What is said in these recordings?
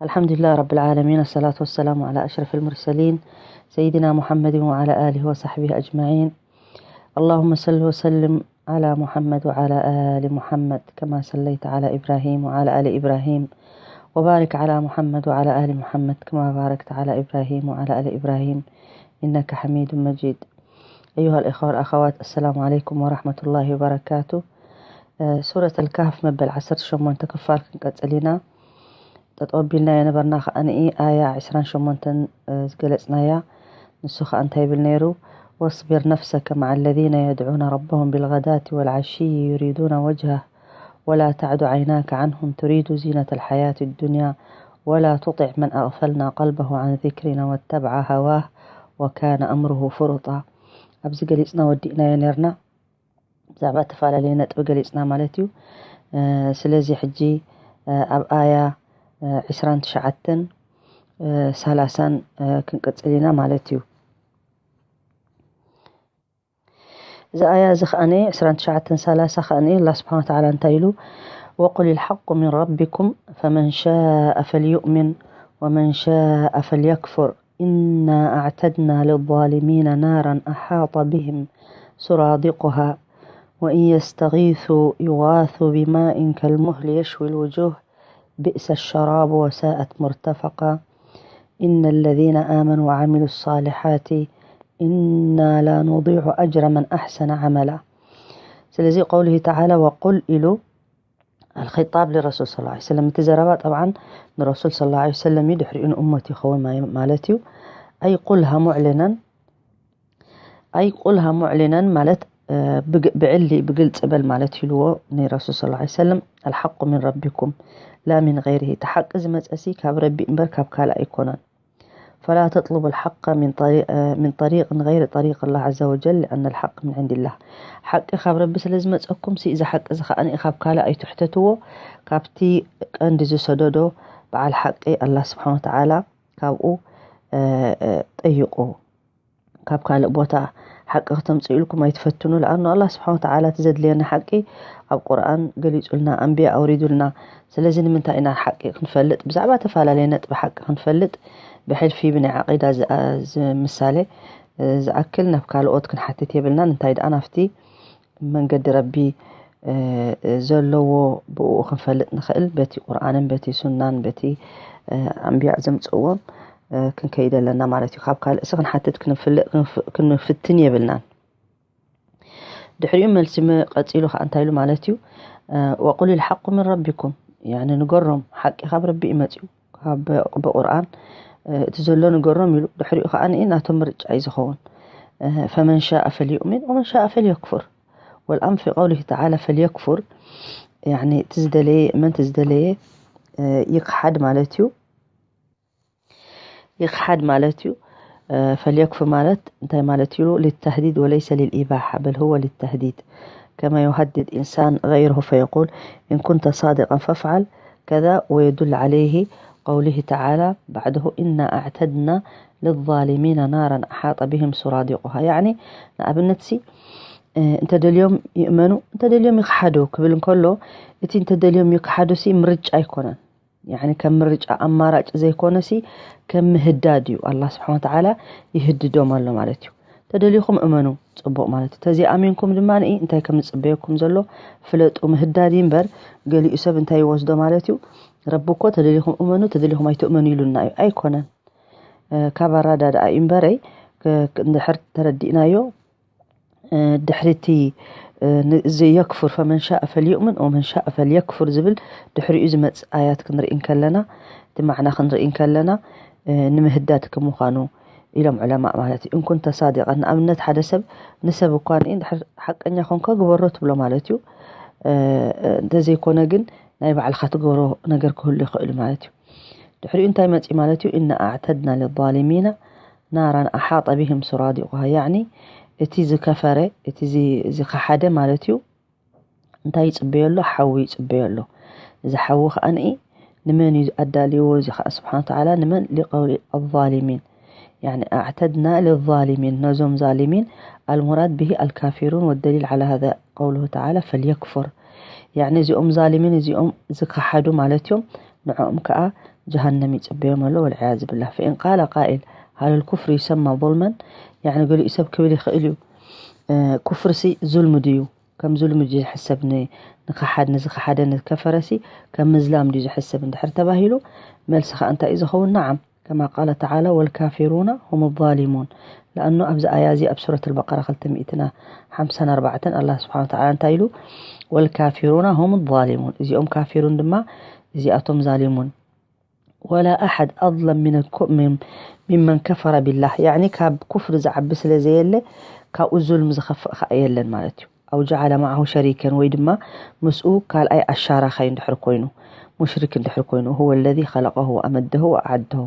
الحمد لله رب العالمين، الصلاة والسلام على أشرف المرسلين سيدنا محمد وعلى آله وصحبه أجمعين. اللهم صل وسلم على محمد وعلى آل محمد كما صليت على إبراهيم وعلى آل إبراهيم، وبارك على محمد وعلى آل محمد كما باركت على إبراهيم وعلى آل إبراهيم، إنك حميد مجيد. أيها الإخوة والأخوات، السلام عليكم ورحمة الله وبركاته. ሱረት ኣልካህፍ መበል ዓሰርተ ሸሞንተ ክፋል ክንቀጽል ኢና። ጠጠው ኣቢልናዮ ነበርና ከኣ ንኢ ኣያ ዕስራን ሸሞንተን ዝገለጽናያ። ንሱ ከኣ እንታይ ይብል ነይሩ? واصبر نفسك مع الذين يدعون ربهم بالغداة والعشي يريدون وجهه ولا تعد عيناك عنهم تريد زينة الحياة الدنيا ولا تطع من أغفلنا قلبه عن ذكرنا واتبع هواه وكان أمره فرطا። ኣብዚ ገሊጽና ወዲእናዮ ነርና። ብዛዕባ እተፈላለየ ነጥቢ ገሊጽና ማለት እዩ። ስለዚ ሕጂ ኣብ ኣያ ዕስራን ትሽዓተን ሰላሳን ክንቅጽል ኢና ማለት እዩ። እዚ ኣያ እዚ ከኣኒ ዕስራን ትሽዓተን ሰላሳ ከኣኒ ኣላ ስብሓን ወተዓላ እንታይ ኢሉ? وقل الحق من ربكم فمن شاء فليؤمن ومن شاء فليكفر إنا أعتدنا للظالمين نارا أحاط بهم سرادقها وإن يستغيثوا يغاثوا بماء كالمهل يشوي الوجوه بئس الشراب وساءت مرتفقا إن الذين آمنوا وعملوا الصالحات إنا لا نضيع أجر من أحسن عملا. ስለዚ قوله تعالى وقل ኢሉ الخطاب للرسول صلى الله عليه وسلم። እቲ ዘረባ طبعا ንረሱል صلى الله عليه وسلم እዩ፣ ድሕሪኡ ንእመቱ ይኸውን ማለት እዩ። أي قلها معلنا أي قلها معلنا ማለት ብዕሊ ብግልፂ በል ማለት ኢልዎ ንረሱል صلى الله عليه وسلم الحق من ربكم لا من غيره። እቲ ሓቂ ዝመፀሲ ካብ ረቢ እምበር ካብ ካልእ ኣይኮነን። فلا تطلبوا الحق من طريق من طريق غير طريق الله عز وجل لأن الحق من عند الله። ሓቂ ካብ ረቢ ስለ ዝመፀኩም ሲ እዚ ሓቂ እዚ ከኣ ካብ ካልእ ኣይትሕተትዎ። ካብቲ ቀንዲ ዝሰደዶ በዓል ሓቂ ኣላ ስብሓን ወተዓላ ካብኡ ጠይቁ። ካብ ካልእ ቦታ ሓቂ ክተምፅኡ ኢልኩም ኣይትፈትኑ። ለኣኑ ኣላ ስብሓን ወተዓላ እቲ ዘድልየና ሓቂ ኣብ ቁርኣን ገሊፁልና፣ ኣንብያ ኣውሪዱልና። ስለዚ ንምንታይ ኢና ሓቂ ክንፈልጥ? ብዛዕባ ተፈላለየ ነጥቢ ሓቂ ክንፈልጥ ብሕልፊ ብናይ ዓቂዳ ዝምሳሌ ዝኣክል ናብ ካልኦት ክንሓትት የብልናን። እንታይ ደኣ ናብቲ መንገዲ ረቢ ዘለዎ ብኡ ክንፈልጥ ንኽእል በቲ ቁርኣንን በቲ ሱናን በቲ ኣንብያ ዘምፅእዎም ክንከይድ ኣለና ማለት እዩ። ካብ ካልእሲ ክንሓትት ክንፍልጥ ክንፍትን የብልናን። ድሕሪኡ መልሲ ቀፂሉ ከዓ እንታይ ኢሉ ማለት እዩ? وقل الحق من ربكم يعني ንገሮም ሓቂ ካብ ረቢ እዩ መፅዩ። ብቁርኣን እቲ ዘሎ ንገሮም ኢሉ ድሕሪኡ ከዓ ናቶም ምርጫ እዩ ዝኸውን። فمن شاء فليؤمن ومن شاء فليكفر والأمر في قوله تعالى فليكفر يعني እቲ ዝደለየ እመን እቲ ዝደለየ ይክሓድ ማለት እዩ። ይክሓድ ማለት እዩ። فليكفر ማለት እንታይ ማለት እዩ? للتهديد وليس للإباحة بل هو للتهديد كما يهدد إنسان غيره فيقول إن كنت صادقا فافعل كذا ويدل عليه قوله تعالى بعده إنا أعتدنا للظالمين نارا أحاط بهم سرادقها يعني ንኣብነት ሲ እንተደልዮም ይእመኑ እንተደልዮም ይክሓዱ ክብል እንከሎ እቲ እንተደልዮም ይክሓዱ ሲ ምርጫ ኣይኮነን። يعني ከም ምርጫ ኣማራጭ ዘይኮነሲ ከም ምህዳድ እዩ። ኣላ ስብሓን ወተዓላ ይህድዶም ኣሎ ማለት እዩ። ተደሊኹም እመኑ ፅቡቕ ማለት እዩ። ተዘይኣሚንኩም ድማ ንኢ እንታይ ከም ዝፅበየኩም ዘሎ ፍለጡ። ምህዳድ እዩ እምበር ገሊኡ ሰብ እንታይ ይወስዶ ማለት እዩ? ረቢ እኮ ተደሊኹም እመኑ ተደሊኹም ኣይትእመኑ ኢሉና እዩ። ኣይኮነን። ካብ ኣራዳድኣ እዩ እምበረይ እንድሕር ተረዲእናዮ ድሕሪ እቲ እዚ የክፍር ፈመን ሻእ ፈልዩእምን ወመን ሻእ ፈልየክፍር ዝብል ድሕሪኡ ዝመፅእ ኣያት ክንርኢ እንከለና እቲ ማዕና ክንርኢ እንከለና ንምህዳድ ከም ምዃኑ ኢሎም ዑለማእ ማለት እዩ። እንኩንተ ሳዲቀን ንኣብነት ሓደ ሰብ ንሰብ እኳ ንኢ እንድሕር ሓቀኛ ኮንካ ግበሮ ትብሎ ማለት እዩ። እንተዘይኮነ ግን ናይ ባዕልኻ ትገብሮ ነገር ክህሉ ይኽእል ማለት እዩ። ድሕሪኡ እንታይ መፅእ ማለት እዩ? እና ኣዕተድና ልዛሊሚና ናራን ኣሓጠ ብህም ሱራዲቁሃ ያዕኒ እቲ ዝከፈረ እቲ ዝኸሓደ ማለት እዩ። እንታይ ይፅበዮ ኣሎ? ሓዊ ይፅበዮ ኣሎ። እዚ ሓዊ ከዓ ንኢ ንመን እዩ ኣዳልይዎ? እዚ ከዓ ስብሓን ተዓላ ንመን ሊቀውሊ ኣዛሊሚን ያዕኒ ኣዕተድና ልዛሊሚን ነዞም ዛሊሚን ኣልሙራድ ብሂ ኣልካፊሩን ወደሊል ዓላ ሃዛ ቀውልሁ ተዓላ ፈልየክፉር ያዕኒ እዚኦም ዛሊሚን እዚኦም ዝከሓዱ ማለት እዮም። ንዕኦም ከዓ ጀሃነም ይጽበዮም ኣሎ። ወልዕያዝ ብላህ። ፈኢን ቃለ ቃኢል፣ ሃል ልኩፍር ይሰማ ظልመን? ያዕኒ፣ ገሊኡ ሰብ ክብል ይኽእል እዩ፣ እ፣ ኩፍርሲ ዙልሚ ድዩ? ከም ዙልሚ ድዩ ዝሕሰብ? ን-፣ ንኸሓድ፣ ንዝኸሓደ፣ ንከፈረሲ ከም ምዝላም ድዩ ዝሕሰብ እንድሕር ተባሂሉ፣ መልሲ ኸኣ እንታይ እዩ ዝኸውን? ነዓም። ከማ ቃለ ተዓላ፣ ወልካፊሩና ሁም ዛሊሙን። ለኣኑ ኣብዚ ኣያ እዚ ኣብ ሱረት ኣልበቀራ ክልተ ሚእትን ሓምሳን ኣርባዕተን ኣላህ ስብሓን ወተዓላ እንታይ ኢሉ? ወልካፊሩና ሁም ዛሊሙን። እዚኦም ካፊሩን ድማ እዚኣቶም ዛሊሙን። ወላ ኣሐድ ኣظለም ሚን ኩ-፣ ሚን-፣ ሚመን ከፈረ ቢላህ። ያዕኒ ካብ ኩፍሪ ዝዓቢ ስለ ዘየለ ካብኡ ዙልም ዝኸፍእ ኸኣ የለን ማለት እዩ። ኣው ጀዓለ መዓሁ ሸሪከን፣ ወይ ድማ ምስኡ ካልኣይ ኣሻራኻይ እንድሕር ኮይኑ፣ ሙሽሪክ እንድሕር ኮይኑ፣ ሁወ ለዚ ኸለቀሁ ወኣመደሁ ወኣዓደሁ፣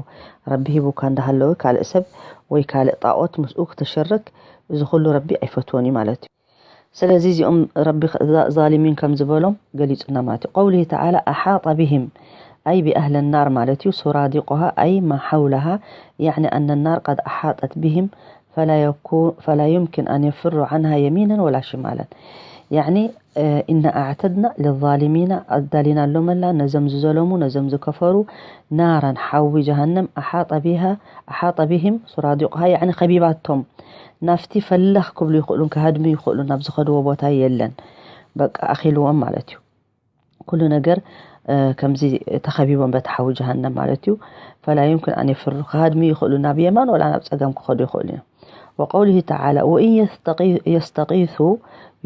ረቢ ሂቡካ እንዳሃለወ ካልእ ሰብ ወይ ካልእ ጣዖት ምስኡ ክተሸርክ፣ እዚ ኩሉ ረቢ ኣይፈትዎን እዩ ማለት እዩ። ስለዚ እዚኦም ረቢ ኸ-፣ ዛ-፣ ዛሊሚን ከም ዝበሎም ገሊጹና ማለት እዩ። ቀውሊሂ ተዓላ ኣሓጠ ቢሂም ኣይ ቢኣህለ ናር ማለት እዩ። ሱራዲቁሃ ኣይ ማ ሓውለሃ፣ ያዕኒ ኣነ ናር ቀድ ኣሓጠት ቢሂም ፈላ የኩ-፣ ፈላ ዩምኪን ኣን የፍሩ ዓንሃ የሚናን ወላ ሽማላን። ያዕኒ፣ እ፣ ኢና ኣዕተድና ልዛሊሚና፣ ኣዳሊናሎም ኣላ ነዞም ዝዘለሙ፣ ነዞም ዝከፈሩ፣ ናራን ሓዊ ጀሃነም ኣሓጠ ቢሃ፣ ኣሓጠ ቢሂም ሱራዲቁሃ፣ ያዕኒ ከቢባቶም ናብቲ ፈለኽ ክብሉ ይኽእሉን ክሃድሙ ይኽእሉን ናብ ዝኸድዎ ቦታ የለን። በቃ ኣኺልዎም ማለት እዩ። ኩሉ ነገር፣ እ፣ ከምዚ ተኸቢቦም በቲ ሓዊ ጀሃነም ማለት እዩ። ፈላ ዩምኪን ኣን የፍሩ፣ ክሃድሙ ይኽእሉ፣ ናብ የማን ወላ ናብ ጸጋም ክኸዱ ይኽእሉ እዮም። ወቀውሊሂ ተዓላ፣ ወኢን የስተቂ-፣ የስተቂሱ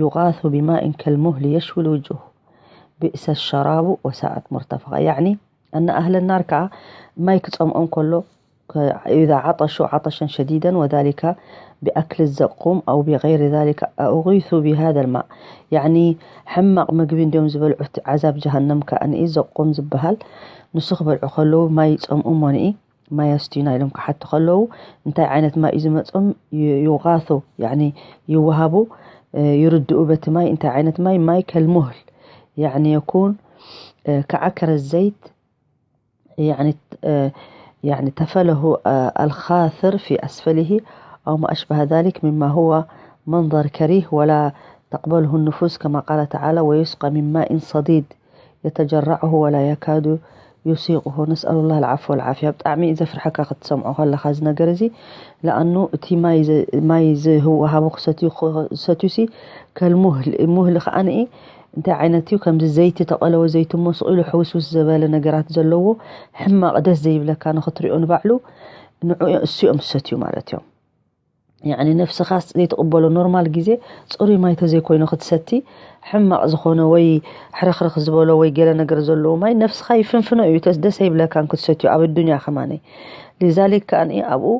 ዩጋሱ ቢማኢን ከልሙህሊ የሽዊ ልውጁህ ቢእሰ ሸራቡ ወሳኣት ሙርተፈቃ። ያዕኒ፣ ኣነ ኣህለ ናር ከኣ ማይ ክጸምኦም ከሎ፣ ከ-፣ ኢዛ ዓጠሹ ዓጠሸን ሸዲደን ወዛሊካ ቢኣክሊ ዘቁም ኣው ቢገይሪ ዛሊካ ኣኡጊሱ ቢሃዘ ልማእ። ያዕኒ፣ ሕማቕ ምግቢ እንድዮም ዝበልዑ፣ እቲ ዓዛብ ጀሃነም ከኣ ንኢ ዘቁም ዝበሃል፣ ንሱ ክበልዑ ከለዉ ማይ ይጸምኡ እሞ ንኢ ማይ ኣስቲዩና ኢሎም ክሓቱ ከለዉ፣ እንታይ ዓይነት ማይ እዩ ዝመጾም? ዩ-፣ ዩጋሱ፣ ያዕኒ ይወሃቡ፣ እ፣ ይርድኡ በቲ ማይ። እንታይ ዓይነት ማይ? ማይ ከልሙህል፣ ያዕኒ የኩን፣ እ፣ ከዓከረ ዘይት፣ ያዕኒ፣ እ፣ ያዕኒ ተፈለሁ፣ እ፣ ኣልኻስር ፊ ኣስፈሊሂ ኣው ማ ኣሽበሀ ዛሊክ ሚማ ሁወ መንዘር ከሪህ ወላ ተቅበልሁ ኑፉስ ከማ ቃለ ተዓላ ወዩስቀ ሚን ማኢን ሰዲድ የተጀረዕሁ ወላ የካዱ ዩሲቁሁ። ነስአሉላህ ልዓፎ ወልዓፍያ። ብጣዕሚ እዩ ዘፍርሐካ ክትሰምዖ ከለኻ እዚ ነገር እዚ። ለኣኑ እቲ ማይ ዝ-፣ ማይ ዝወሃቡ ክሰትዩ፣ ክሰትዩሲ ከልሙህል፣ ሙህል ከኣ ንኢ እንታይ ዓይነት እዩ? ከምዚ ዘይቲ ተቐለወ ዘይቲ እሞ ስቕ ኢሉ ሕውስውስ ዘበለ ነገራት ዘለዎ ሕማቕ ደስ ዘይብለካ ንኽትሪኦ ንባዕሉ ንዑ እሱ እዮም ዝሰትዩ ማለት እዮም። ያዕኒ ነፍስኻ ዘይትቕበሎ ኖርማል ግዜ ጽሩይ ማይ ተዘይኮይኑ ክትሰቲ ሕማቕ ዝኾነ ወይ ሕርኽርኽ ዝበሎ ወይ ገለ ነገር ዘለዎ ማይ ነፍስኻ ይፍንፍኖ እዩ። ተስ ደስ ኣይብለካን ክትሰትዩ ኣብ ኣዱንያ ከማነይ። ሊዛሊክ ከኣ ኣብኡ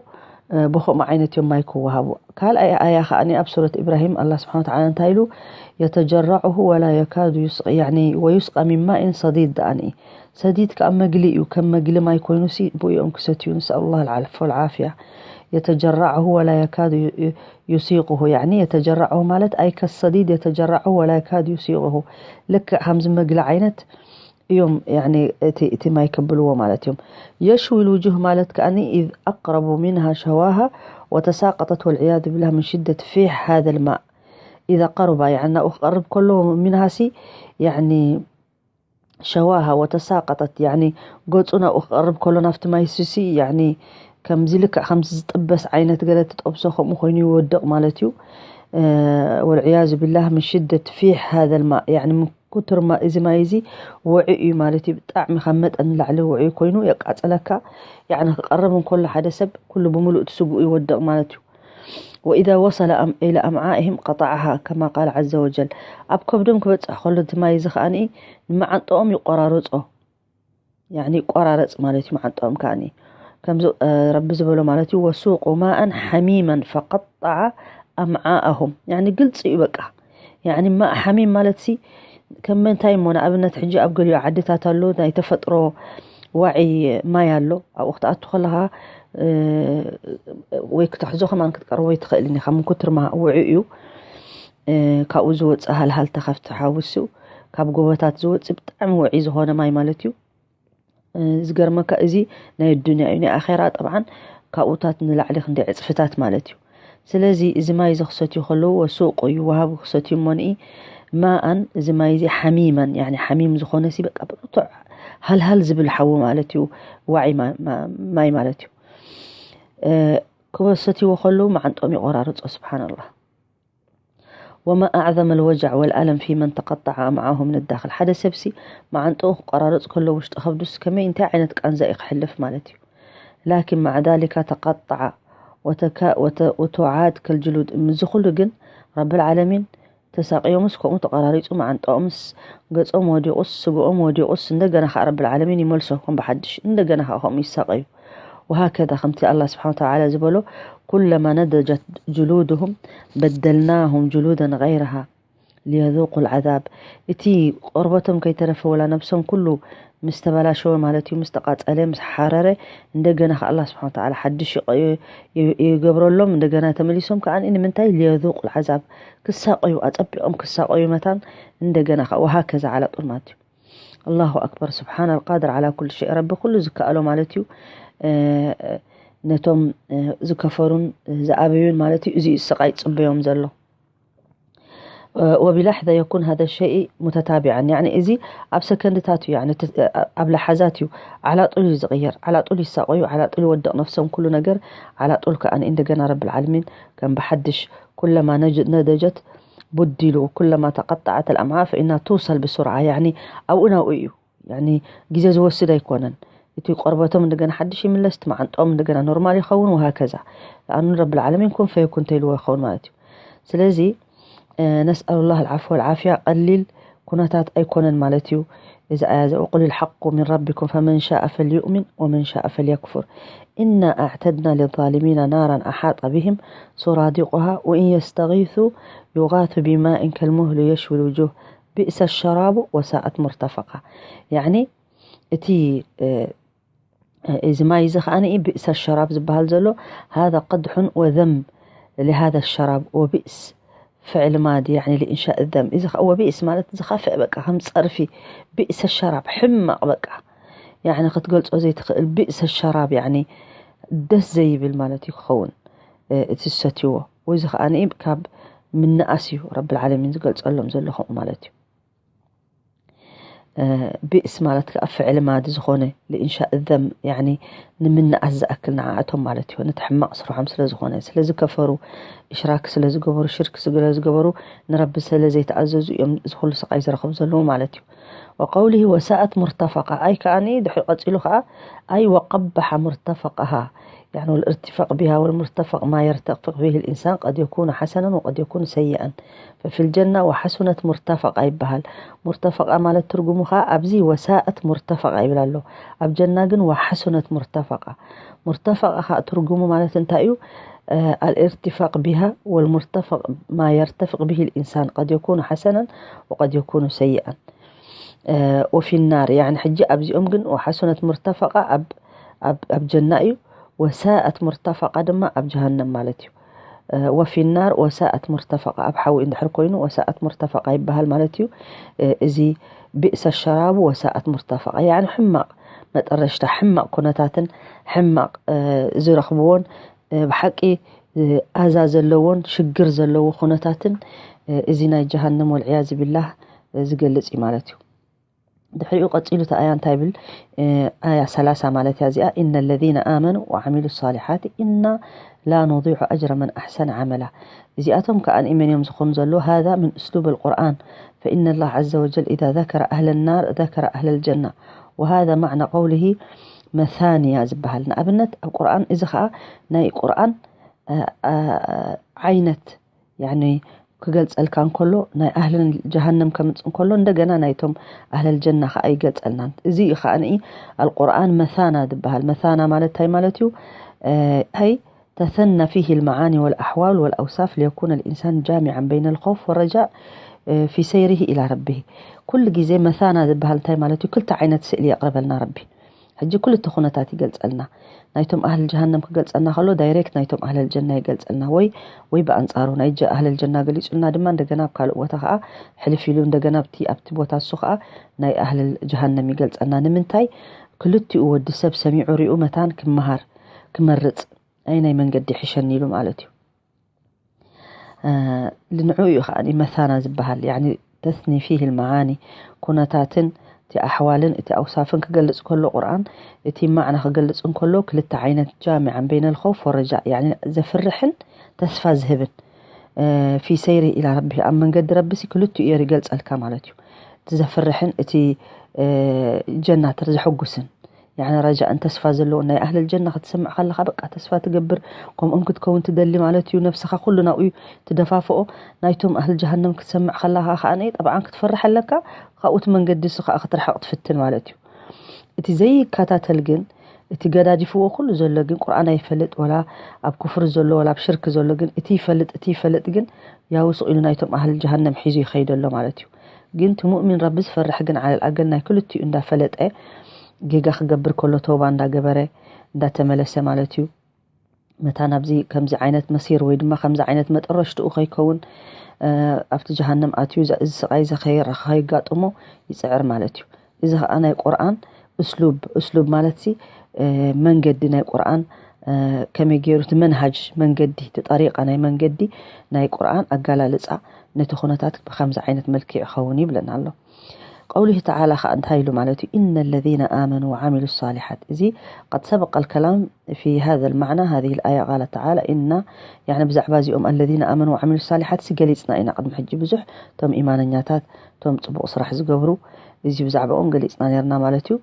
እ፣ ብኸምኡ ዓይነት እዮም ማይ ክወሃቡ። ካልኣይ ኣያ ከኣ ኣብ ሱረት ኢብራሂም ኣላህ ስብሓን ወተዓላ እንታይ ኢሉ? የተጀረዑሁ ወላ የካዱ ዩስቅ-፣ ያዕኒ ወዩስቃ ሚን ማኢን ሰዲድ ደኣኒ። ሰዲድ ከኣ መግሊ እዩ። ከም መግሊ ማይ ኮይኑሲ ብኡ እዮም ክሰትዩ። ንስኣሉላህ ልዓፎ ወልዓፍያ። የተጀረዑሁ ወላ የካዱ ዩ-፣ ዩ-፣ ዩሲቁሁ። ያዕኒ የተጀረዑሁ ማለት ኣይ ከሰዲድ የተጀረዑሁ ወላ የካዱ ዩሲቁሁ። ልክዕ ከምዚ መግሊ ዓይነት እዮም፣ ያዕኒ እቲ፣ እቲ ማይ ከብልዎ ማለት እዮም። የሽዊ ልውጁህ ማለት ከኣ ኢዝ ኣቅረቡ ሚንሃ ሸዋሃ ወተሳቀጠት ወልዕያዙ ቢላህ ምን ሽደት ፊሕ ሃዘ ልማእ። ኢዛ ቀሩባ፣ ያዕኒ ናብኡ ክቐርብ ከሎ ሚንሃሲ፣ ያዕኒ ሸዋሃ ወተሳቀጠት፣ ያዕኒ ገጹ ናብኡ ክቐርብ ከሎ ናብቲ ማይ ሱሲ፣ ያዕኒ ከምዚ ልክዕ ከምዚ ዝጥበስ ዓይነት ገለ ትጠብሶ ከምኡ ኮይኑ ይወድቕ ማለት እዩ። እ፣ ወልዕያዙ ቢላህ ምን ሽደት ፊሕ ሃዘ ልማእ፣ ያዕኒ ምን ኩትር ማ-፣ እዚ ማይ እዚ ውዑይ እዩ ማለት እዩ። ብጣዕሚ ካብ መጠን ንላዕሊ ውዑይ ኮይኑ የቃጽለካ። ያዕኒ ክቐርብ እንከሎ ሓደ ሰብ ኩሉ ብምሉእ እቲ ስግኡ ይወድቕ ማለት እዩ። ወኢዛ ወሰለ ኣም-፣ ኢላ ኣምዓኢሂም ቀጠዓሃ ከማ ቃለ ዐዘ ወጀል። ኣብ ከብዶም ክበጽሕ ከሎ እቲ ማይ እዚ ከኣ ንመዓንጠኦም ይቆራርጾ። ያዕኒ ይቆራረጽ ማለት እዩ መዓንጠኦም ከኣ። ከምዚ፣ እ፣ ረቢ ዝበሎ ማለት እዩ፣ ወሱቁ ማኣን ሓሚመን ፈቀጠዐ ኣምዓኣሁም። ያዕኒ ግልጺ እዩ በቃ። ያዕኒ ማእ ሓሚም ማለትሲ ከም ምንታይ እሞ፣ ንኣብነት ሕጂ ኣብ ገሊኡ ዓድታት ኣሎ ናይ ተፈጥሮ ዋዒ ማይ ኣሎ። ኣብኡ ክትኣቱ ከለኻ፣ እ፣ ወይ ክትሕዞ ከማን ክትቀርቦ ኣይትኽእልን ኢኻ። ምን ኩትር ማ-፣ ውዑይ እዩ። እ፣ ካብኡ ዝወጽእ ሃልሃልታ ካብቲ ሓዊ እሱ፣ ካብ ጎቦታት ዝወጽእ ብጣዕሚ ውዑይ ዝኾነ ማይ ማለት እዩ። እ፣ ዝገርመካ እዚ ናይ ኣዱንያ እዩ። ናይ ኣኼራ ጠብዓን ካብኡታት ንላዕሊ ክንደይ ዕጽፍታት ማለት እዩ። ስለዚ እዚ ማይ እዚ ክሰትዩ ከለዉ ወሱቁ እዩ ወሃቡ ክሰትዩ እሞ ንኢ ማኣን፣ እዚ ማይ እዚ ሓሚመን፣ ያዕኒ ሓሚም ዝኾነ ሲ በቃ ብርቱዕ ሃልሃል ዝብል ሓዊ ማለት እዩ። ዋዒ ማ- ማ- ማይ ማለት እዩ። ክበሰትዎ ከለዉ መዓንጦም ይቆራርጾ። ስብሓንላህ። وما أعظم الوجع والألم في من تقطع أمعاءه من الداخل. ሓደ ሰብሲ መዓንጥኡ ክቆራረጽ ከሎ ውሽጢ ከብዱስ ከመይ እንታይ ዓይነት ቃንዛ እዩ ክሕልፍ ማለት እዩ። لكن مع ذلك تقطع وتعاد كالجلود. ምዚ ኩሉ ግን ረብል ዓለሚን ተሳቅዮምስ ከምኡ ተቆራሪጹ መዓንጥኦምስ ገጾም ወዲቁስ ስግኦም ወዲቁስ እንደገና ከዓ ረብል ዓለሚን ይመልሶም ከም ብሓድሽ እንደገና ከዓ ከምኡ ይሳቀዩ። وهكذا ከምቲ ኣላ ስብሓን ተዓላ ዝበሎ ኩለማ ነደጀት ጅሉድሁም በደልናሁም ጅሉደን غيرها ليذوقوا العذاب። እቲ ቆርበቶም ከይተረፈ ወላ ነብሶም ኩሉ ምስ ተበላሸወ ማለት እዩ ምስ ተቃጸለ ምስ ሓረረ እንደገና ከ ኣላ ስብሓን ተዓላ ሓድሽ ይገብረሎም እንደገና ተመሊሶም ከዓ ንምንታይ ليذوقوا العذاب ክሳቀዩ ኣጸቢቆም ክሳቀዩ መታን እንደገና ከ وهكذا على طول ማለት እዩ። ኣላሁ ኣክበር ስብሓን القادر على كل شيء ረቢ ኩሉ ዝከኣሎ ማለት እዩ። ነቶም ዝከፈሩን ዝኣበዩን ማለት እዩ እዚ ስቃይ ዝፅበዮም ዘሎ። وبلحظة يكون هذا الشيء متتابعا يعني እዚ ኣብ ሰከንድታት እዩ يعني ኣብ ለሓዛት እዩ። ዓላጡል እዩ ዝቕየር ዓላጡል ይሳቆዩ ዓላጡል ይወድቕ ነፍሶም ኩሉ ነገር ዓላጡል ከኣ እንደገና ረብል ዓለሚን ከም ብሓድሽ ኩለማ ነደጀት ቡዲሉ ኩለማ ተቀጣዓት ኣልኣምዓ ፈኢና ትውሰል ብሱርዓ ያኒ ኣብኡ ናብኡ እዩ ያኒ ግዜ ዝወስድ ኣይኮነን። እቲ ቆርበቶም እንደገና ሓድሽ ይምለስ እቲ መዓንጦም እንደገና ኖርማል ይኸውን وهكذا ኣኑ ረብል ዓለሚን ኩን ፈየኩን ተይልዎ ይኸውን ማለት እዩ። ስለዚ ነስኣሉላህ ኣልዓፍወ ወልዓፍያ ቀሊል ኩነታት ኣይኮነን ማለት እዩ። እዚ ኣያ እዚ وقل الحق من ربكم فمن شاء فليؤمن ومن شاء فليكفر إنا أعتدنا للظالمين نارا أحاط بهم سرادقها وإن يستغيثوا يغاثوا بماء كالمهل يشوي الوجوه بئس الشراب وساءت مرتفقا يعني እቲ እዚ ማይ እዚ ከዓ ብእሰ ሸራብ ዝበሃል ዘሎ هذا قدح وذم لهذا الشراب وبئس فعل ماضي يعني لإنشاء الذم እዚ ከዓ وبئس ማለት ዝኸፍእ በቃ ከም ፀርፊ بئس الشراب ሕማቕ በቃ يعني ክትገልፆ ዘይትኽእል بئس الشراب يعني ደስ ዘይብል ማለት እዩ ክኸውን እቲ ዝሰትይዎ ወይ እዚ ከዓ ካብ ምንኣስ እዩ ረብል ዓለሚን ዝገልፀሎም ዘሎ ከምኡ ማለት እዩ። ብእስ ማለት ከዓ ፍዕል ማዲ ዝኾነ لإنشاء الذم يعني ንምንኣስ ዝኣክል ንዓኣቶም ማለት እዩ ነቲ ሕማቕ ስርሖም ስለ ዝኾነ ስለ ዝከፈሩ እሽራክ ስለ ዝገበሩ ሽርክ ስለ ዝገበሩ ንረቢ ስለ ዘይተኣዘዙ እዮም እዚ ኩሉ ስቃይ ዝረኽቡ ዘለዉ ማለት እዩ። وقوله وساءت مرتفقا ኣይ ከዓ ድሕሪ ቀፂሉ ከዓ ኣይ وقبح مرتفقها يعني والارتفاق بها والمرتفق ما يرتفق به الإنسان قد يكون حسنا وقد يكون سيئا ففي الجنة وحسنت مرتفقا ይበሃል። مرتفقا ማለት ትርጉሙ ከዓ ኣብዚ وساءت مرتفقا ይብል ኣሎ። ኣብ ጀና ግን وحسنت مرتفقا مرتفقا ከዓ ትርጉሙ ማለት እንታይ እዩ? الارتفاق بها والمرتفق ما يرتفق به الإنسان قد يكون حسنا وقد يكون سيئا وفي النار يعني ሕጂ ኣብዚኦም ግን وحسنت مرتفقا ኣብ ኣብ ጀና እዩ وساءت مرتفقا ድማ ኣብ ጀሃነም ማለት እዩ። وفي النار وساءت مرتفقا ኣብ ሓዊ እንድሕር ኮይኑ وساءت مرتفقا ይበሃል ማለት እዩ። እዚ بئس الشراب وساءت مرتفقا يعني ሕማቕ መጠረሽታ ሕማቕ ኩነታትን ሕማቕ ዝረኽብዎን ብሓቂ ኣዛ ዘለዎን ሽግር ዘለዎ ኩነታትን እዚ ናይ ጀሃነም والعياذ بالله ዝገልፅ እዩ ማለት እዩ። ድሕሪኡ ቀፂሉ እቲ ኣያ እንታይ ይብል? ኣያ ሰላሳ ማለት እያ እዚኣ إن الذين آمنوا وعملوا الصالحات إنا لا نضيع أجر من أحسن عملا እዚኣቶም ከዓ መን እዮም ዝኾኑ ዘለዉ هذا من أسلوب القرآن فإن الله عز وجل إذا ذكر أهل النار ذكر أهل الجنة وهذا معنى قوله مثاني ዝበሃል ንኣብነት ኣብ ቁርኣን እዚ ከዓ ናይ ቁርኣን ዓይነት ያኒ ክገልጸልካ እንከሎ ናይ ኣህለን ጀሃነም ከምጽእ እንከሎ እንደገና ናይቶም ኣህለል ጀና ከዓ ይገልጸልናን እዚ እዩ ከዓ ንኢ ኣልቁርኣን መታና ዝበሃል መታና ማለት እንታይ ማለት እዩ ኣይ ተሰነ ፊህ ልመዓኒ ወልኣሕዋል ወልኣውሳፍ ሊየኩነ ልኢንሳን ጃሚዓን በይነ ልኸውፍ ወረጃእ ፊ ሰይሪህ ኢላ ረቢህ ኩሉ ግዜ መታና ዝበሃል እንታይ ማለት እዩ ክልተ ዓይነት ስእሊ የቕርበልና ረቢ ሕጂ ክልተ ኩነታት ይገልጸልና ናይቶም ኣህል ጀሃነም ክገልጸልና ከሎ ዳይሬክት ናይቶም ኣህለል ጀና ይገልጸልና ወይ ወይ ብኣንጻሩ ናይ ኣህለል ጀና ገሊጹልና ድማ እንደገና ኣብ ካልእ ቦታ ከዓ ሕልፍ ኢሉ እንደገና ኣብቲ ኣብቲ ቦታ እሱ ከዓ ናይ ኣህለል ጀሃነም ይገልጸልና ንምንታይ ክልቲኡ ወዲ ሰብ ሰሚዑ ሪኡ መታን ክመሃር ክመርጽ ኣይ ናይ መንገዲ ይሕሸኒ ኢሉ ማለት እዩ ንዕኡ እዩ ከዓ መታና ዝበሃል ያኒ ተስኒ ፊህ ልመዓኒ ኩነታትን እቲ ኣሕዋልን እቲ ኣውሳፍን ክገልጽ ከሎ ቁርኣን፣ እቲ ማዕና ክገልጽ እንከሎ ክልተ ዓይነት ጃሚዓን በይነል ኸውፍ ወረጃእ፣ ያኒ ዘፍርሕን ተስፋ ዝህብን፣ እ፣ ፊ ሰይሪ ኢላ ረቢ፣ ኣብ መንገዲ ረቢ ሲ ክልቲኡ እየ ይገልጸልካ ማለት እዩ። እቲ ዘፍርሕን እቲ፣ እ፣ ጀናት ዘሐጉስን፣ ያኒ ረጃእን ተስፋ ዘለዎ ናይ ኣህለል ጀና ክትሰምዕ ከለኻ በቃ ተስፋ ትገብር፣ ከምኦም ክትከውን ትደሊ ማለት እዩ። ነብስኻ ኩሉ ናብኡ እዩ ትደፋፍኦ። ናይቶም ኣህል ጀሃነም ክትሰምዕ ከለኻ ከኣ ጠብዓን ክትፈርሕ ኣለካ፣ ካብኡ እቲ መንገዲ እሱ ከኣ ክትርሕቕ ትፍትን ማለት እዩ። እቲ ዘይከታተል ግን፣ እቲ ገዳዲፍዎ ኩሉ ዘሎ ግን፣ ቁርኣን ኣይፈልጥ፣ ወላ ኣብ ኩፍሪ ዘሎ፣ ወላ ኣብ ሽርክ ዘሎ ግን፣ እቲ ይፈልጥ፣ እቲ ይፈልጥ ግን፣ ያው ስቕ ኢሉ ናይቶም ኣህል ጀሃነም ሒዙ ይኸይድ ኣሎ ማለት እዩ። ግን እቲ ሙእሚን ረቢ ዝፈርሕ ግን፣ ዓለል ኣገል ናይ ክልቲኡ እንዳፈለጠ፣ ጌጋ ክገብር ከሎ ተውባ እንዳገበረ፣ እንዳተመለሰ ማለት እዩ። መታን ኣብዚ ከምዚ ዓይነት መሲር ወይ ድማ ከምዚ ዓይነት መጠረሽትኡ ከይከውን፣ እ፣ ኣብቲ ጀሃነም ኣትዩ፣ እዚ፣ እዚ ስቓይ እዚ ከይ-፣ ከየጋጥሞ ይጽዕር ማለት እዩ። እዚ ኸኣ ናይ ቁርኣን እስሉብ፣ እስሉብ ማለት ሲ፣ እ፣ መንገዲ ናይ ቁርኣን፣ እ፣ ከመይ ገይሩ እቲ መንሃጅ መንገዲ፣ እቲ ጠሪቃ ናይ መንገዲ ናይ ቁርኣን ኣጋላልጻ ነቲ ኩነታት ብኸምዚ ዓይነት መልክዕ ይኸውን ይብለና ኣሎ። ቀውሊሂ ተዓላ ኸኣ እንታይ ኢሉ ማለት እዩ? إن الذين آمنوا وعملوا الصالحات። እዚ قد سبق الكلام في هذا المعنى، هذه الآية قال تعالى إن، يعني ብዛዕባ እዚኦም الذين آمنوا وعملوا الصالحات ሲ ገሊጽና ኢና ቅድሚ ሕጂ ብዙሕ፣ እቶም ኢማነኛታት፣ እቶም ጽቡቕ ስራሕ ዝገብሩ፣ እዚ ብዛዕባኦም ገሊጽና ነርና ማለት እዩ።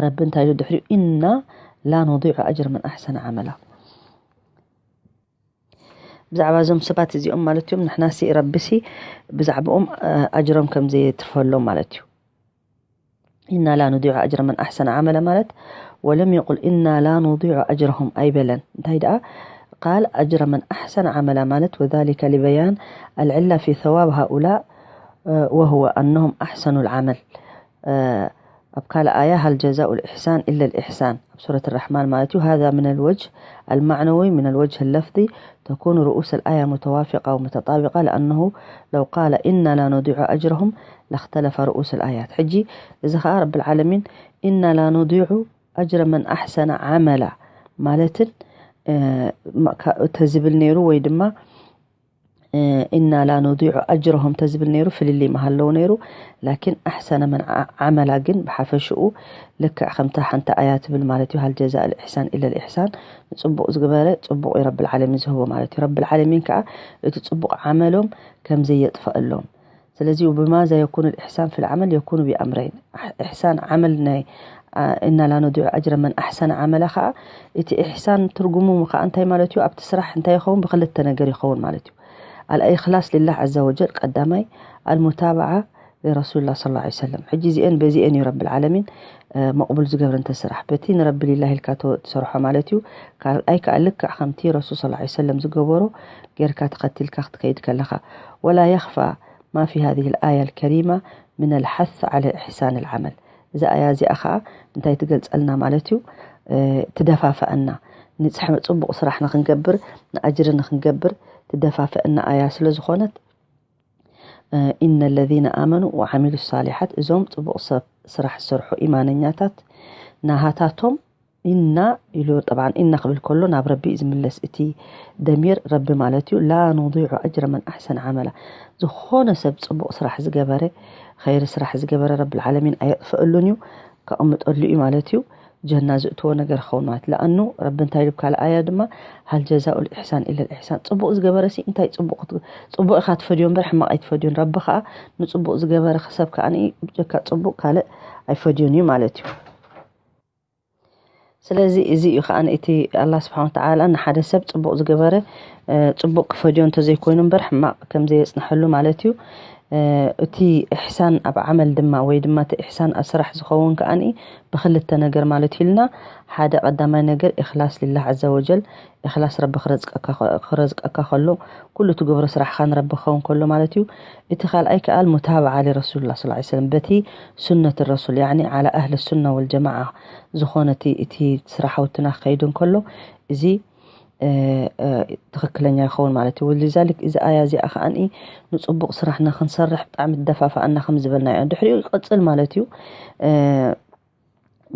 ረቢ እንታይ ኢሉ ድሕሪኡ? إنا لا نضيع أجر من أحسن عملا። ብዛዕባ እዞም ሰባት እዚኦም ማለት እዮም፣ ንሕና ሲ ረቢ ሲ ብዛዕባኦም፣ እ፣ ኣጅሮም ከም ዘየትርፈሎም ማለት እዩ። إنا لا نضيع أجر من أحسن عملا ማለት، ولم يقل إنا لا نضيع أجرهم ኣይበለን። እንታይ ደኣ؟ قال أجر من أحسن عملا ማለት، وذلك لبيان العلة في ثواب هؤلاء، እ፣ وهو أنهم أحسنوا العمل። እ፣ ኣብ ካልእ ኣያ هل جزاء الإحسان إلا الإحسان ኣብ ሱረት الرحمن ማለት እዩ። هذا من الوجه المعنوي، من الوجه اللفظي تكون رؤوس الآية متوافقة ومتطابقة، لأنه لو قال إنا لا نضيع أجرهم لاختلف رؤوس الآيات። ሕጂ እዚ ኸኣ ረብል ዓለሚን إنا لا نضيع أجر من أحسن عملا ማለትን፣ እ፣ ማ-፣ ካ-፣ ተዝብል ነይሩ ወይ ድማ እ፣ إنا لا نضيع أجرهم ተዝብል ነይሩ ፍልልይ ምሃለዎ ነይሩ። ላኪን أحسن من ع-، عملا ግን ብሓፈሽኡ ልክዕ ከምታ ሓንቲ ኣያ ትብል ማለት እዩ። هل جزاء الإحسان إلا الإحسان። ንጽቡቕ ዝገበረ ጽቡቕ እዩ ረብል ዓለሚን ዝህቦ ማለት እዩ። ረብል ዓለሚን ከኣ እቲ ጽቡቕ ዓመሎም ከም ዘየጥፈኣሎም። ስለዚ بماذا يكون الإحسان في العمل؟ يكون بأمرين። ኣሕ-፣ إحسان ዓመል ናይ፣ ኣ፣ إنا لا نضيع أجر من أحسن عملا ኸኣ እቲ إحسان ትርጉሙ ኸኣ እንታይ ማለት እዩ? ኣብቲ ስራሕ እንታይ ይኸውን? ብክልተ ነገር ይኸውን ማለት እዩ። الإخلاص لله عز وجل ቀዳማይ، المتابعة لرسول الله صلى الله عليه وسلم። ሕጂ እዚኤን በዚኤን እዩ ረብል ዓለሚን፣ እ፣ መቕቡል ዝገብረን ተስራሕ። በቲ ንረቢ ሊላሂ ኢልካ ተ-፣ ትሰርሖ ማለት እዩ። ካልኣይ ከኣ ልክዕ ከምቲ ረሱል صلى الله عليه وسلم ዝገበሮ ጌርካ ተኸቲልካ ክትከይድ ከለኻ። ولا يخفى ما في هذه الآية الكريمة من الحث على إحسان العمل። እዛ ኣያ እዚኣ ኸኣ እንታይ ትገልጸልና ማለት እዩ? እ፣ ትደፋፍኣና። ንጽሕ-፣ ጽቡቕ ስራሕ ንኽንገብር፣ ንኣጅሪ ንኽንገብር ትደፋፍኣና ኣያ ስለ ዝኾነት፣ እ፣ إن الذين آمنوا وعملوا الصالحات እዞም ጽቡቕ ሰብ ስራሕ ዝሰርሑ ኢማነኛታት ናሃታቶም إنا ኢሉ፣ ጠብዓን إنا ክብል ከሎ ናብ ረቢ እዩ ዝምለስ እቲ ደሚር ረቢ ማለት እዩ። لا نضيع أجر من أحسن عملا ዝኾነ ሰብ ጽቡቕ ስራሕ ዝገበረ፣ ኸይሪ ስራሕ ዝገበረ ረብል ዓለሚን ኣየጥፍኣሉን እዩ፣ ከቕምጠሉ እዩ ማለት እዩ። ጀና ዝእትዎ ነገር ክኸውን ማለት። ለኣኑ ረቢ እንታይ ኢሉ ኣብ ካልእ ኣያ ድማ هل جزاء الإحسان إلا الإحسان። ጽቡቕ ዝገበረ ሲ እንታይ ጽቡቕ ክት-፣ ጽቡቕ ኢኻ ትፈድዮ እምበር ሕማቕ ኣይትፈድዮን። ረቢ ከኣ ንጽቡቕ ዝገበረ ሰብ ከኣ ብጀካ ጽቡቕ ካልእ ኣይፈድዮን እዩ ማለት እዩ። ስለዚ እዚ እዩ ከኣ እቲ ኣላህ ስብሓን ወተዓላ ንሓደ ሰብ ጽቡቕ ዝገበረ፣ እ፣ ጽቡቕ ክፈድዮ እንተዘይኮይኑ እምበር ሕማቕ ከም ዘየጽንሐሉ ማለት እዩ። እ፣ እቲ ኢሕሳን ኣብ ዓመል ድማ ወይ ድማ እቲ ኢሕሳን ኣብ ስራሕ ዝኸውን ከኣ ብኽልተ ነገር ማለት እዩ ኢልና፣ ሓደ ቀዳማይ ነገር ኢኽላስ ሊላህ ዐዘ ወጀል፣ ኢኽላስ ረቢ ክረዝቀካ፣ ክረዝቀካ ከሎ ኩሉ እቲ ግብሪ ስራሕኻ ንረቢ ክኸውን ከሎ ማለት እዩ። እቲ ካልኣይ ከኣ ሙታብዓ ሊረሱሉላህ ሰለላሁ ዐለይሂ ወሰለም በቲ ሱነት ረሱል፣ ያዕኒ ዓላ ኣህሊ ሱና ወልጀማዓ ዝኾነ እቲ፣ እቲ ስራሓውትና ክኸይድ እንከሎ፣ እዚ፣ እ፣ እ፣ ትኽክለኛ ይኸውን ማለት እዩ። ወሊዛሊክ፣ እዚ ኣያ እዚኣ ከኣ ንጽቡቕ ስራሕና ክንሰርሕ ብጣዕሚ ትደፋፍኣና ከም ዝበልናዮ። ድሕሪኡ ይቕጽል ማለት እዩ። እ፣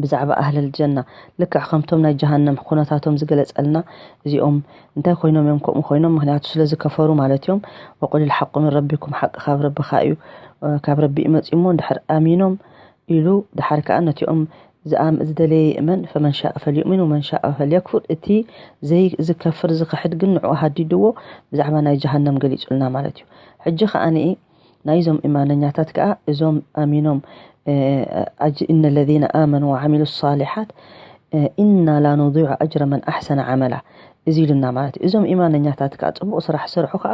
ብዛዕባ ኣህለል ጀና፣ ልክዕ ከምቶም ናይ ጀሃነም ኩነታቶም ዝገለጸልና፣ እዚኦም እንታይ ኮይኖም እዮም ከምኡ ኮይኖም? ምኽንያቱ ስለ ዝከፈሩ ማለት እዮም። ወቁሊል ሓቁ ሚን ረቢኩም፣ ሓቂ ካብ ረቢ ከኣ እዩ፣ እ፣ ካብ ረቢ እዩ መጺኡ እሞ፣ እንድሕር ኣሚኖም፣ ኢሉ ድሓር ከኣ ነቲኦም ዝኣም-፣ ዝደለየ ይእመን፣ ፈመን ሻእ ፈልዩእምን ወመን ሻእ ፈልየክፉር። እቲ ዘይ-፣ ዝከፍር ዝኽሕድ ግን ንዕኡ ሃዲድዎ ብዛዕባ ናይ ጀሃነም ገሊጹልና ማለት እዩ። ሕጂ ከኣ ንኢ ናይዞም ኢማነኛታት ከኣ እዞም ኣሚኖም፣ እ፣ ኣጅ-፣ إن الذين آمنوا وعملوا الصالحات، እ፣ إنا لا نضيع أجر من أحسن عملا እዚ ኢሉና ማለት እዩ። እዞም ኢማነኛታት ከኣ ጽቡቕ ስራሕ ዝሰርሑ ከኣ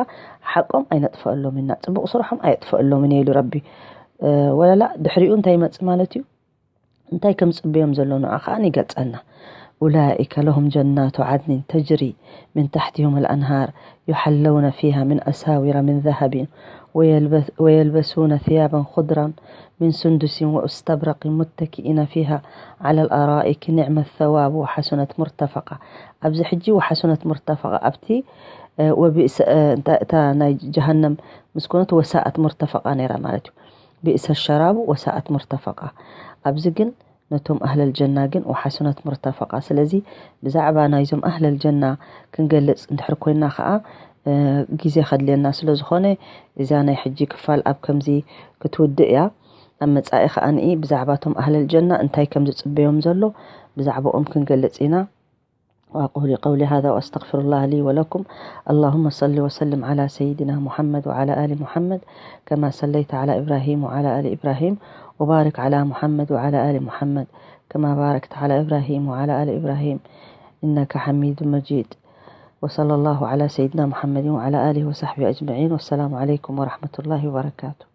ሓቆም ኣይነጥፈኣሎም ኢና፣ ጽቡቕ ስርሖም ኣየጥፈኣሎምን እየ ኢሉ ረቢ። እ፣ ወለላ ድሕሪኡ እንታይ ይመጽእ ማለት እዩ? እንታይ ከም ዝጽበዮም ዘሎ ንዓ ከኣ ይገልጸልና። أولئك لهم جنات عدن تجري من تحتهم الأنهار يحلون فيها من أساور من ذهب ويلبس-، ويلبسون ثيابا خضرا من سندس واستبرق متكئين فيها على الأرائك نعم الثواب وحسنت مرتفقا። ኣብዚ ሕጂ وحسنت مرتفقا ኣብቲ፣ እ፣ ወቢእሰ-፣ እ፣ እንታ-፣ እታ ናይ ጀሃነም ምስ ኮነት وساءت مرتفقا ነይራ ማለት እዩ። بئس الشراب وساءت مرتفقا። ኣብዚ ግን ነቶም ኣህለል ጀና ግን وحسنت مرتفقا። ስለዚ ብዛዕባ ናይዞም ኣህለል ጀና ክንገልጽ እንድሕር ኮይና ከኣ፣ እ፣ ግዜ ከድልየና ስለ ዝኾነ እዛ ናይ ሕጂ ክፋል ኣብ ከምዚ ክትውድእ እያ። ኣብ መጻኢ ከኣ ንኢ ብዛዕባ እቶም ኣህለል ጀና እንታይ ከም ዝጽበዮም ዘሎ ብዛዕባኦም ክንገልጽ ኢና። وأقول قولي هذا وأستغفر الله لي ولكم. اللهم صل وسلم على سيدنا محمد وعلى آل محمد كما صليت على إبراهيم وعلى آل إبراهيم، وبارك على محمد وعلى آل محمد كما باركت على إبراهيم وعلى آل إبراهيم إنك حميد مجيد. وصلى الله على سيدنا محمد وعلى آله وصحبه أجمعين، والسلام عليكم ورحمة الله وبركاته.